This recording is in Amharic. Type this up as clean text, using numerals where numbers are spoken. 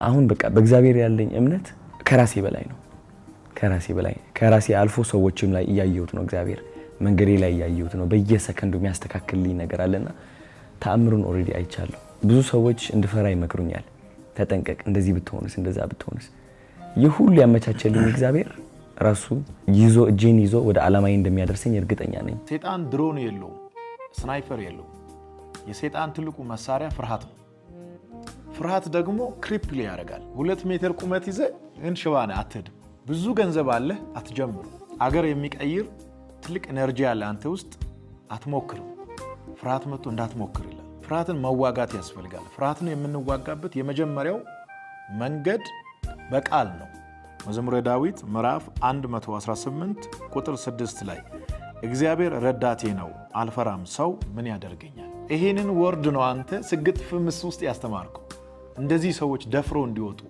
አሁን በቃ በእግዚአብሔር ያለኝ እምነት ከራሴ በላይ ነው። ከራሴ በላይ፣ ከራሴ አልፎ ሰዎችም ላይ እያየሁት ነው። እግዚአብሔር መንገዴ ላይ እያየሁት ነው። በየሰከንዱ የሚያስተካክልልኝ ነገር አለና ተአምሩን already አይቻለሁ። ብዙ ሰዎች እንድፈራ ይመክሩኛል። ተጠንቀቅ፣ እንደዚህ ብትሆንስ፣ እንደዛ ብትሆንስ። ይህ ሁሉ ያመቻቸልኝ እግዚአብሔር ራሱ ይዞ፣ እጄን ይዞ ወደ ዓላማዬ እንደሚያደርሰኝ እርግጠኛ ነኝ። ሴጣን ድሮን የለውም፣ sniper የለውም። የሴጣን ትልቁ መሳሪያ ፍርሃት ነው። ፍርሃት ደግሞ cripple ያደርጋል። 2 ሜትር ቁመት ይዘህ ግን ሽባ ነህ፣ አትሄድም። ብዙ ገንዘብ አለህ፣ አትጀምርም። አገር የሚቀይር ትልቅ energy አለ አንተ ውስጥ፣ አትሞክርም። ፍርሃት መጥቶ እንዳትሞክር ይላል። ፍርሃትን መዋጋት ያስፈልጋል። ፍርሃትን የምንዋጋበት የመጀመሪያው መንገድ በቃል ነው። መዝሙረ ዳዊት ምዕራፍ 118 ቁጥር 6 ላይ "እግዚአብሔር ረዳቴ ነው፣ አልፈራም፣ ሰው ምን ያደርገኛል?" ይሄንን word ነው አንተ ስግጥ ፍምስ ውስጥ ያስተማርከው። እንደዚህ ሰዎች ደፍረው እንዲወጡ።